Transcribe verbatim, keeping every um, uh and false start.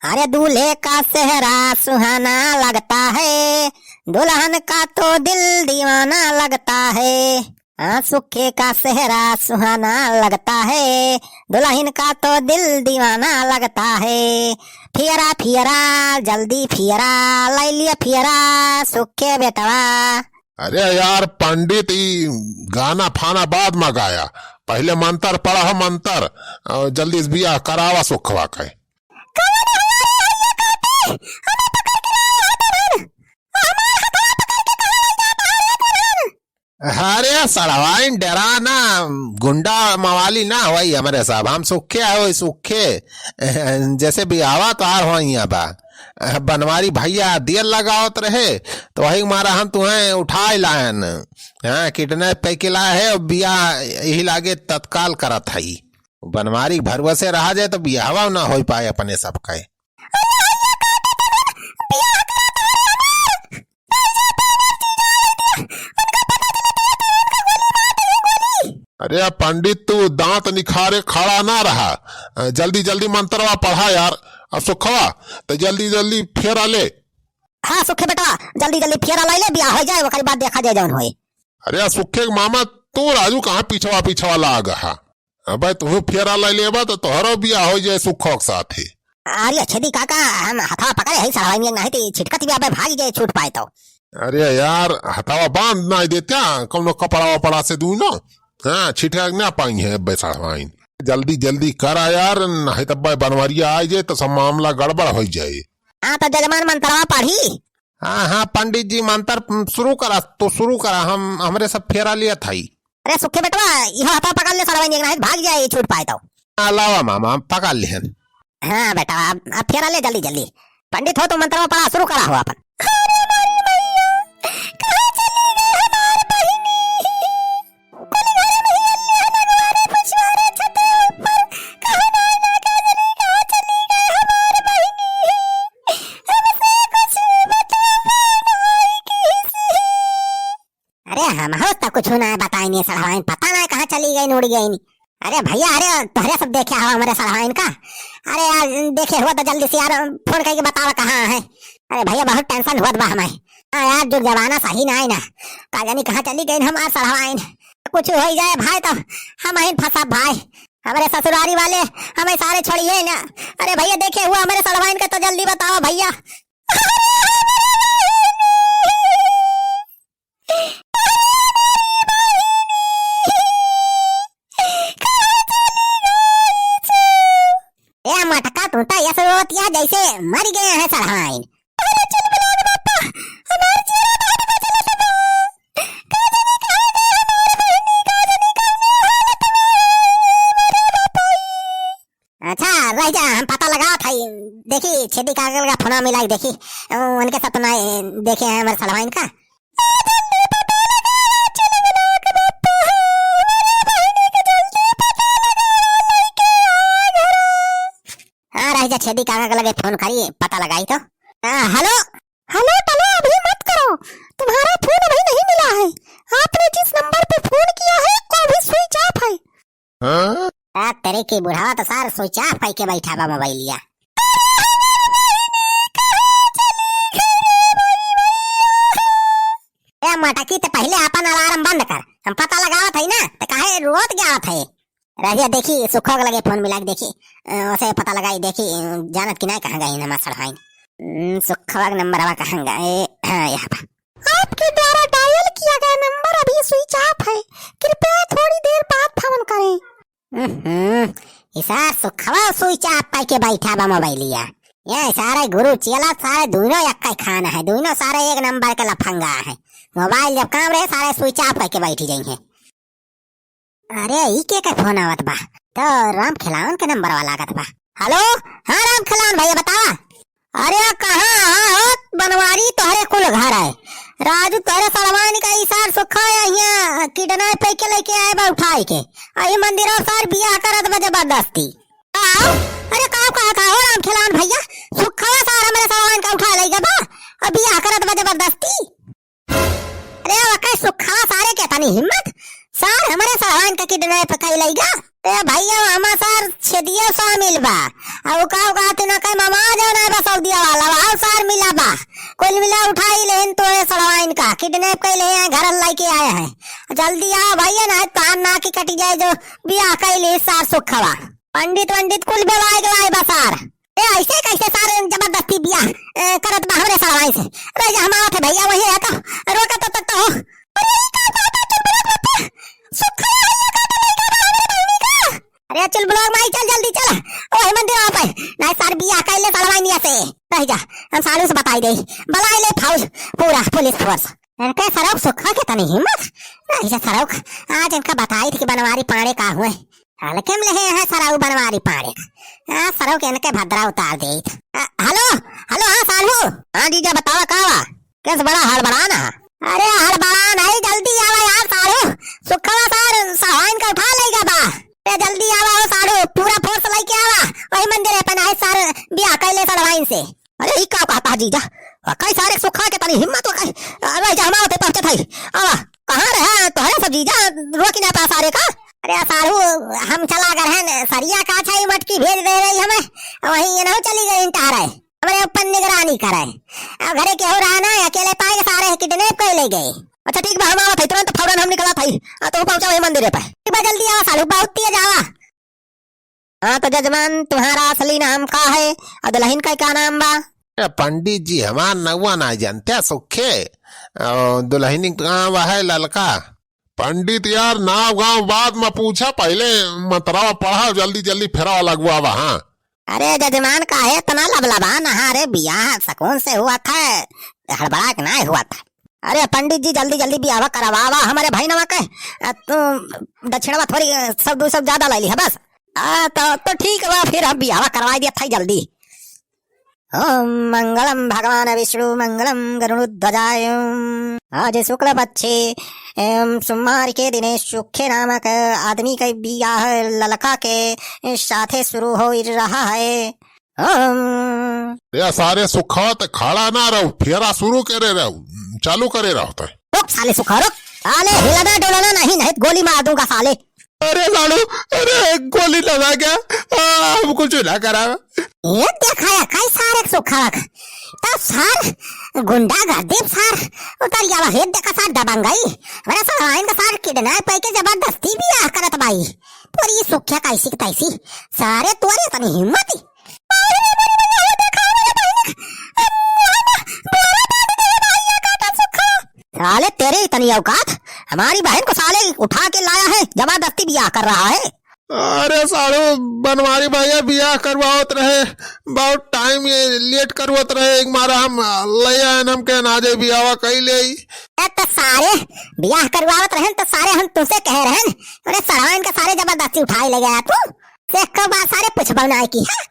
अरे दूल्हे का सेहरा सुहाना लगता है, दुल्हन का तो दिल दीवाना लगता है। हाँ, सुखे का सेहरा सुहाना लगता है, दुल्हन का तो दिल दीवाना लगता है। फियरा फियरा, जल्दी फियरा, लै लिया फियरा, सुखे बेटवा। अरे यार पंडित, ई गाना फाना बाद मा गाया, पहिले मंतर पढ़ा मंतर, अ, जल्दी से बियाह करावा सुखवा के। अरे सड़वाइन, डेरा ना, गुंडा मवाली ना होई हमरे साहब, हम सुखे है, वही सुखे। जैसे बियाहवा तोहार होई बा, बनवारी भैया दियल लगावत रहे, तो वही मारा हम तुहें उठाए लायन। हाँ, किडनैप कइके लाए है, और बियाह यही लागे तत्काल करत हई। बनवारी भरोसे रहा जाए तो बियाहवा ना होई पाए अपने सबके। अरे पंडित, तू दांत निखारे खड़ा ना रहा, अ, जल्दी जल्दी मंतरवा पढ़ा यार। अब सुखवा, तो जल्दी जल्दी फेरा ले। हाँ सुखे बेटवा, जल्दी जल्दी फेरा लै ले, बियाह हो जाए, ओकरी बाद देखा जाए जौन होए। अरे सुखे के मामा, तू राजू कहाँ पीछवा पीछवा लाग हा? अबे तू फेरा लै लेबा तो तोहरो बियाह हो जाए सुखो के साथे। अरे छेदी काका, हम हथवा पकड़े हई सड़वाइन, नहीं तो छिटकत भी अबे भाग जाए, छूट पाए तो। अरे यार, हथवा बांध ना देत्या कौनो कपड़ा वपड़ा से दूनो। हाँ, छिटक ना पाई है अबे सड़वाइन। जल्दी जल्दी करा यार, नहीं तो अबे बनवरिया आ जाए तो सब मामला गड़बड़ हो जाए। हाँ तो जजमान मंतरवा पढ़ी। हाँ हाँ पंडित जी, मंतर शुरू करा, तो शुरू करा, हम हमरे सब फेरा लिया था ही। अरे सुखे बेटवा, इहो हथवा पकड़ ले सड़वाइन, नहीं तो भाग जाए, छूट पाए तो। हाँ, लावा मामा, पकड़ लिहन। हाँ बेटा, अब, अब फेरा ले जल्दी जल्दी। पंडित हो तो मंतरवा पढ़ा, शुरू करा हो अपन। अरे मोरी मैया, कहाँ चली गई हमार बहिनी? कुल घर में ही अल्लाह नगवारे पुछवारे छते ऊपर, कहाँ ना ना का चली, कहाँ चली गई हमार बहिनी? हमसे कुछ बतावा नहीं किसी। अरे हमहू तो कुछ ना बताइन सड़वाइन, पता ना कहाँ चली गइन, उड़ गइन। अरे भैया, अरे तोहरे सब देखे हवा हमरे सड़वाइन का। अरे यार देखे हुआ तो जल्दी से यार फोन करके बतावा कहाँ है। अरे भैया बहुत टेंशन हुआ बा हमें। हाँ यार, जो जमाना सही ना है ना, का जानी कहाँ चली गइन हमार सड़वाइन। कुछ हो जाए भाई तो हम ही फंसा भाई, हमरे ससुरारी वाले हमें सारे छोड़िए ना। अरे भैया देखे हुआ हमरे सड़वाइन का तो जल्दी बतावा भैया। ए मटका, तू तो ऐसे रोवत या जैसे मर गए हैं सड़हाइन। अरे चुलबुलान बापा, हमार चेहरा बहुत बदल गया। का जाने कहाँ गए हमार बहिनी, का जाने कौने हालत में है, मोरे बापा। अच्छा, रह जा, हम पता लगावत हई। देखी, छेदी काका का फोनवा मिलाई, देखी, उनके साथ ना, देखे हैं हमारे सड़वाइन का। हाँ, रह जा, छेदी काका के लगे फोन करी, पता लगाई तो। हाँ, हेलो। हेलो, टलो, अभी मत करो, तुम्हारा फोन अभी नहीं मिला है। आपने जिस नंबर पे फोन किया है, वो अभी स्विच ऑफ है। हाँ? आ, तेरे की बुढ़ावा तो सार स्विच ऑफ कइके बैठा बा मोबाइलिया। ए मटकी, ते पहिले आपन अलार्म बंद कर, हम पता लगावत हई ना, ते काहे रोत जावत है? रहिया देखी, सुखो के लगे फोन मिला के देखी, अ, ओसे पता लगाई देखी, अ, जानत कि ना कहाँ गई हमार सड़हाइन। हम्म, सुखवा के नंबरवा कहाँ गए? हाँ, यहाँ पर। आपके द्वारा डायल किया गया नंबर अभी स्विच ऑफ है, कृपया थोड़ी देर बाद फोन करें। हम्म, ई सार सुखवा स्विच ऑफ कइके बैठा बा मोबाइलिया। ये सारे गुरु चेला सारे दोनों एक ही खान है, दोनों सारे एक नंबर के लफंगा है। मोबाइल जब काम रहे सारे स्विच ऑफ कइके बैठी जाई है। अरे ई के के फोन आवत बा? तो राम खिलावन के नंबरवा लागत बा। हेलो, हाँ राम खिलावन भैया बतावा। अरे कहाँ, हाँ हो बनवारी, तोहरे कुल घर है। राजू तोहरे सड़वाइन का ई सार सुखा है, यहाँ किडनैप कइके लइके आए बा उठाई के। आ ई मंदिरवा सार बियाह करत बा जबरदस्ती। आओ, अरे का, का, का हो राम खिलावन भैया, सुखवा सार हमरे सड़वाइन का उठा लइगा बा, अब बियाह करत बा जबरदस्ती। अरे ओके सुखवा सारे के तनी हिम्मत, सार हमरे सड़वाइन का किडनैप कइ लइगा। ए भइया, हमा सार छेदिया शामिल बा। आ उ का, उ का तिना कहे मामा जो ना बा सऊदिया वाला, वहाँ सार मिला बा। कुल मिला उठाई लेहिन तोरे सड़वाइन का, किडनैप कइ ले हैं, घर लइके आए हैं। जल्दी आओ भइया, ना तार ना की कटी जाए जो बियाह कइ ले सार सुखवा। पंडित वंडित कुल बोलाए के लाए बा सार। ए, ऐसे कैसे सारे जबरदस्ती बियाह, ए, करत बा हमरे सड़वाइन से? रह जा, हम आवत है भइया, वही है तो, रोका तो, तो, तो। अरे, ई का कहता चुलबुला कुत्ता? सुखवा है, ये का तो लइका बा हमरे बहिनी का। अरे, चुलबुला माई, चल जल्दी चल, वही मंदिर पे। नहीं सार बियाह कइ ले सड़वाइनिया से। रह जा, हम सालू से बताई दे, बुलाई ले फौज, पूरा पुलिस फोर्स। इनके सरऊ सुखा के तनी हिम्मत। नहीं से सरऊ, आज इनका बताई थी कि बनवारी पाड़े का हुए। हल्के में लेहे हैं सरऊ बनवारी पाड़े का। हाँ, सरऊ के इनके भद्रा उतार देइत। अ, हेलो, हेलो, हाँ सालू। हाँ जीजा, बतावा का बा? केस बड़ा हड़बड़ान है? अरे हड़बड़ान है, जल्दी आवा यार सालू। सुखवा सार सड़वाइन का उठा लइगा बा। ए, जल्दी आवा हो सालू, पूरा फोर्स लइके आवा। वही मंदिर है पनाहे सार बियाह कइ ले सड़वाइन से। अरे, ई का कहता है जीजा? वकाई सारे सुखा के तनी हिम्मत वकाई। अरे, जा हम आवत है, पहुँचत है। आवा, कहाँ रहे तोहरे सब जीजा? रोकी ना पा सारे का? अरे, सारू, हम चला गए हैं, सरिया का अच्छा ही मटकी भेज दे रही हमें। वहीं ये ना चली गई टहरे। हमरे ऊपर निगरानी करे। अब घरे केहू रहा ना, अकेले पाए के सारे किडनैप कइ ले गए। अच्छा, ठीक बा, हम आवत है, तुरंत फौरन हम निकलत है। आ, तो पहुँचा वही मंदिर पे। ठीक बा, जल्दी आवा सालू, बहुत तेज आवा। हाँ, तो जजमान, तुम्हारा असली नाम का है? और दुल्हन का क्या नाम बा? ए, पंडित जी, हमार नउवा ना जानते, सुखे। और दुल्हन का नाम है ललका। पंडित यार, नाव गाँव बाद में पूछा, पहले मंतरवा पढ़ा, जल्दी जल्दी फेरावा लगवावा, हाँ। अरे जजमान, काहे इतना लबलबा नहा रे, बियाह सुकून से हुआ था, हड़बड़ा के ना हुआ था। अरे पंडित जी, जल्दी जल्दी बियाह करवावा हमरे भइनवा के। आ, तू दक्षिणवा थोड़ी, अ, सब दू सब ज्यादा ले ली है बस। आ, तो, तो ठीक बा, फिर हम बियाह करवाई दिया था जल्दी। ओम मंगलम भगवान विष्णु मंगलम गरुड़ध्वजाय। आज शुक्ल पक्षे, एम, सोमवार के दिने सुखे नामक आदमी के बियाह ललका के साथे शुरू हो रहा है। हम। ए सारे सुखवा, त खड़ा ना रहो, फेरा शुरू करे रहो, चालू करे रहो त। रुक साले सुखवा, रुक। साले हिलना डुलना नहीं, नहीं तो गोली मार दूंगा साले। अरे सालू, अरे गोली लगा क्या? आ, हम कुछ ना करा। ये देखा या कई सारे सुखवा का। तो सार गुंडागर्दी सार उतर गया, ये देखा सार दबंगई। मेरा सार आइन का सार किडनैप करके जबरदस्ती बियाह करत बाई। पर ये सुखिया कैसी की तैसी। सारे तोरे इतनी हिम्मत ही। साले तेरे इतनी औकात, हमारी बहन को साले उठा के लाया है, जबरदस्ती बियाह कर रहा है। अरे सालू, बनवारी भइया बियाह करवावत रहे, बहुत टाइम ये लेट करवत रहे, एक मारा हम ले आए, हम कहन आ जाए बियाहवा कई ले आई। ए तो सारे बियाह करवावत रहन तो सारे हम तुमसे कहे रहन, अरे सड़वाइन का सारे जबरदस्ती उठाए ले गया तू। से एक बार सारे पूछबो ना की, हाँ?